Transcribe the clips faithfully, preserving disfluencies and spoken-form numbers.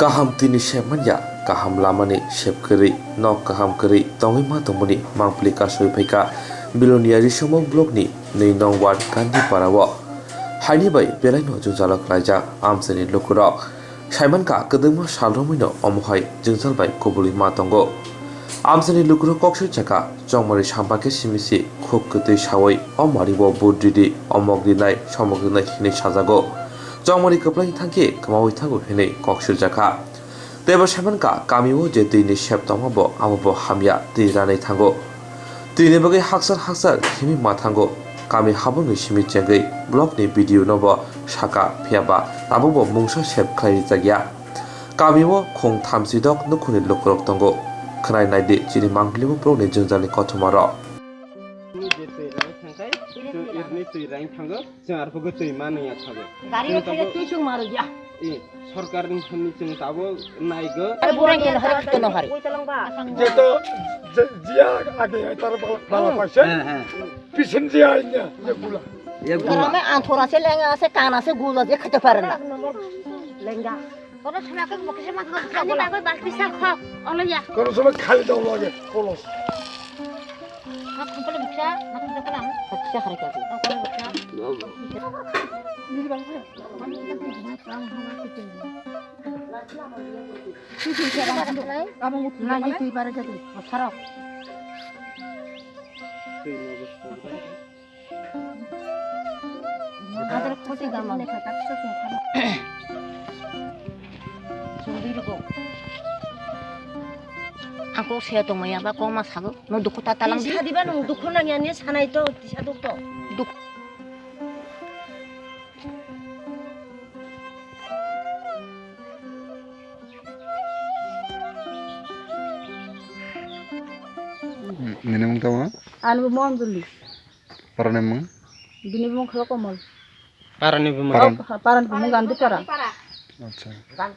Kaham tini sep manya, kaham lamani sep kwrwi, nok kaham kwrwi tongwi ma tongmani mangpili kasui phaikha Bilonia Risomok blockni nwi nong ward Gandhipara-o. Haini bai belaino jwngjalo khlaijak amchaini lukurok. Saimankha kwdwngma sal romwino omo hai jwngjal bai kubulwi ma tongo. Amchaini lukurok kok sui chakha, chongmari sampakhe simi si khuk kwtwi sawi o mario vote ridi, omok rinai, somok rinai hinwi sajago. Chongmari kwplai thangkhe kwmawi thango hinwi kok sui jakha. Teibo saimankha kamio je twini sep tongma bo abo bo hamya twi ranai thango. Twini bagwi haksar haksar himwi ma thango. Kami habangni simi chengwi blockni B D O no bo sakha, phiyaba tabukbo mungsa sep khlai rijak ya. Kamio khung thamsidok nukhungni lukurok tongo. Khwnai naidi chini mangpili bo borokni jwngjalni kothomarok. Chwng irni twi rain thango, chwng arphugo twi manwi ya thago. Gari o thaiga twi chwng maro ya. E, sorkar ni thani chwng tabo naigo. Are buran keno hari keno hari. Jeto, je, jia age hai tar bala, bala paise. He, he. Pisin jia inya, ye gula. Ye gula. Gula me anthora se lenga se kana se gula je khate pare na. Lenga. Kono somoi khe bokisa ma khe ani bagwi bak pisa khok, olo ya. Kono somoi khali dong lage, kolos. Ma khumpale bokisa, ma khumpale kono ang. Bokisa khare kya tu? Oh, kono bokisa. Nai, twi bare jati, bosaro. Ang kok se tongmaya ba kok ma sago, no dukhu ta talang di. Sadi ba nung dukhu nang ya ni sanai to, tisa duk to. Duk. Nini mung tamo? Ani bo Monjuli. Parani mung? Bini mung khalo Komol. Parani bumung. Paran- Oh, parani bumung Gandhi para. Acha.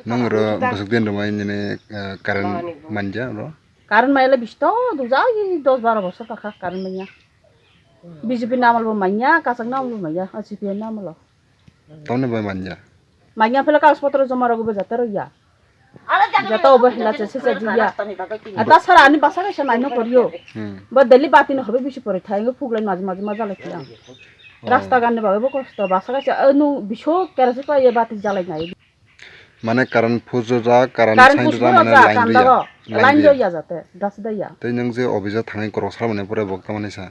Nung ro bwswk din rwmai nini, eh, current manja ro? Current maile bisto dujak i dos baro bosor kakha current manya. B J P ni amol bo manya, kachak ni amol bo manya, C P M ni amol o. Tamni bai manya? Manya phela kagoj potro joma rogwi bo jata rwya. Jata obo hela che se chajiya. Ata sara ani basa kaisa naino koriyo. Hmm. Bo daily bati no hobe bisi pore thai, ngo phuglai maji maji ma jalai phiya. Oh. Rasta ganni bagwi bo kosto, basa kaisa, anu biso kerasi pa ye bati jalai nai. Mane current phujojak, current sainjojak, mane line rwya. Line rwya jate, das daya. Tei nwng je office o thangwi korok sara mane pore bo tamani sa.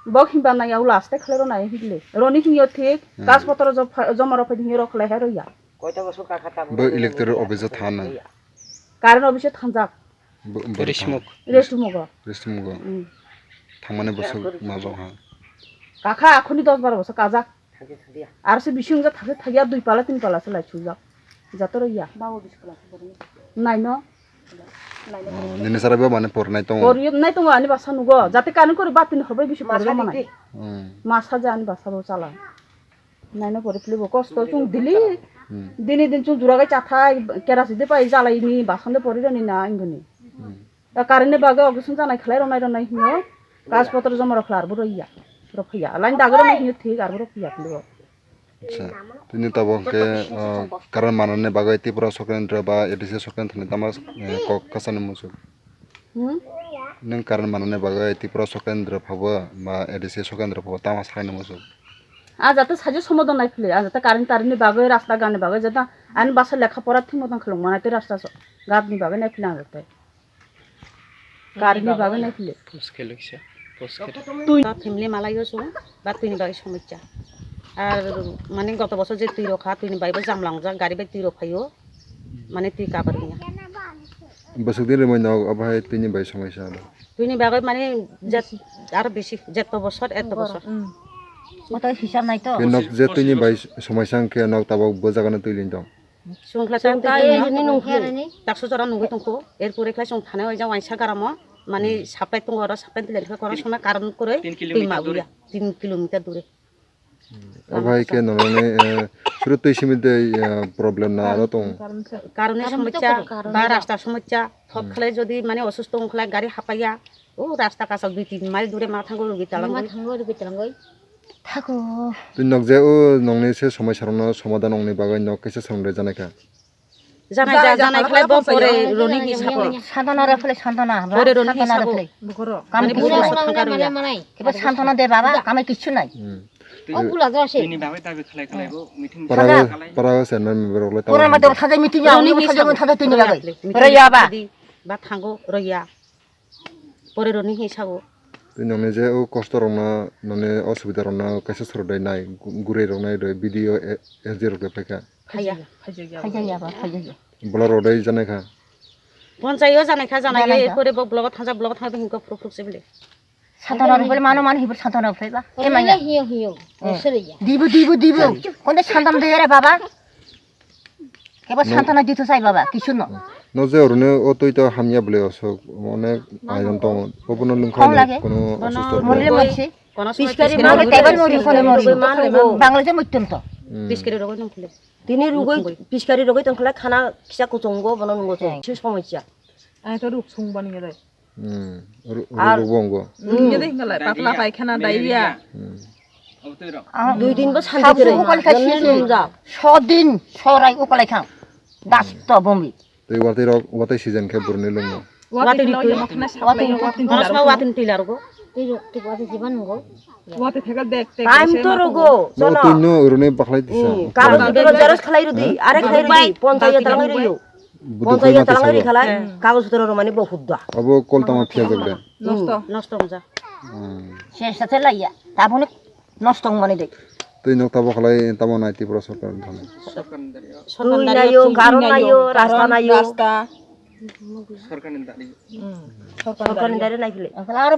Bo himba nai au last te khlai rw nai himle. Roni himyo thik, hmm, kagoj potro jo-, joma rw phai himyo rw khlai hai rw ya. Bo electoral office o thang nang. Current office o thangjak. Bo, bo Rishmuk. Rishmuk o. Rishmuk o. Hmm. Thangmani bosok ma jok ha. Kakha akhuni dos baro bosok kajak. Ar se bising ja thakhe thakya dui pala tin pala se lai sujak. Jatoro ya. Naino. Oh, nini sara bo mane pornai tongo. Pornai tongo ani basa nugo. Jate kani kori batin hobai bisi porga manai. Hmm. Masa ja ani basa bo chala. Naino pore philibo kosto chung dili. Hmm. Dini din chung juragai chathai kerasi de pai jalai ni basan de pori rani na ingoni. Hmm. Da current ni bagwi ogisung janai khlai ronai ronai hinyo. Kagoj potro joma rok khlai arbo rwya. Rok phiya. Line dagwi rwnai hinyo thik arbo rok phiya philibo. Acha. Tini tabok hwnkhe, ah, current manani bagwi Tripura Sokrandra ba A D C Sokrandra thani tama, eh, kok kasani muchuk. Hmm? Nwng current manani bagwi Tripura Sokrandra phabo ba A D C Sokrandra phabo tama sakni muchuk. Ah, jate sajo somodon nai phili, ah, jate current tarrent ni bagwi, rasta gani bagwi, jate ani basa lekha pora thik moton khlung manai tei rasta so-, gat ni bagwi nai phili ang jate. Current ni bagwi nai phili. Post khe lukisa, post khe. Twi ba family malai o chung, ba twi ni bagwi somosya. Ar mane goto bosor je twi rok kha, twi ni bagwi bo jamlang jak, gari bai twi rok phaio. Mane twi kabar niya. Bwswk din rwmai nok, abo hai twini bai somai sa abo. Twini bagwi mane jet, aro bisi, jetto bosor, etto bosor. Hmm. Oto hisab nai to. Khe nok je twini bai somai sa hwnkhe nok tabok bo jaga no twi lin tong. Sungkla tong twi lin tong. Takso jora nungwi tongkho. Erpore khlai sung thane oija waisa garamo. Mane supply tongo oro, supply twi lin khe kono sona karon kwrwi twi ma uya. Tin kilometer dure. Obo hai khe norokni, eh, suru twi simi tei, eh, problem na aro tong. Karoni somosya, ba rasta somosya, thok khlai jodi mane osusto wng khlai gari hapaiya, o rasta kasak dui tin mile dure ma thango rugi talangwi. Ma thango rugi talangwi. Thago. Twi nok je o nokni se somosya rokno somadan wngni bagwi nok kaisa swrwng rwjaknai kha. Janai ja, janai khlai bo pore roni hi sabo. Santana re phle santana. Pore roni hi sabo. Kami kichu nai. Kebo santana de baba, kami kichu nai. O pula do se. Ini babai tabi khlai khlai bo meeting. Para para se nan member rok le. Pura ma do thajai meeting ya, roni hi thajai sabo. Thajai tini babai. Roya ba. Ba thango roya. Pore roni hi sabo. Twi nongni je o kosto rokno nongni osubida rokno kaisa sorok dai nai gurui rok nai roi B D O S D rok de phaikha. Phaiya. Phaiya ba, phaiya. Bola rok dai janai kha. Ponchai o janai kha, janai kha, pore bo blogo thangja, blogo thangja hinko phuruk phuruk se bile. Santana rok bile mano mano hibur santana rok phaiba. E manya. Hiyo hiyo. Dibu dibu dibu. Konde santana de re baba. Kebo santana ditu sai baba, kisu no. No je orone o twi to hamya bole osok, onek ayon tongo. Obono nungkha kono osusto. Morile moise. Piskari mori tebel mori kone mori. Bangla je muitum to. Piskari rogoi nungkhule. Tini rugoi piskari rogoi tongkhala khana kisa kuchungo bono nungo se. Kisa somosya. Ai to ruk sung bani gele. Hmm. Ru-, ru-, rubongo. Hmm. Jadi hingalai, patla paikhana, diarrhea. Hmm. Dui din bo santi kere. Sodin, sorai ukalai thang. Das to bomi. Tei watwi rok, watwi season khe burni lungno. Watwi rok, watwi tila rogo. Watwi thega dek, dek. Time to rogo. No, twi no, rune bakhlai tisa. Kago doro jaros khalai rudi, are khalai rudi, ponchai ya talang rudi. Ponchai ya talang ri khalai, kagoj potro romani bo hudda. Abo kol tama phiya jak de. Nosto. Nosto wngja. Se sathe laiya. Taboni nosto wngmani de. Twi nok tabo khalai tamo nai Tripura sorkar thani. Twi nayo, karon nayo, rasta nayo. Rasta. Sorkarni dari. Sorkarni dari nai phile. Aro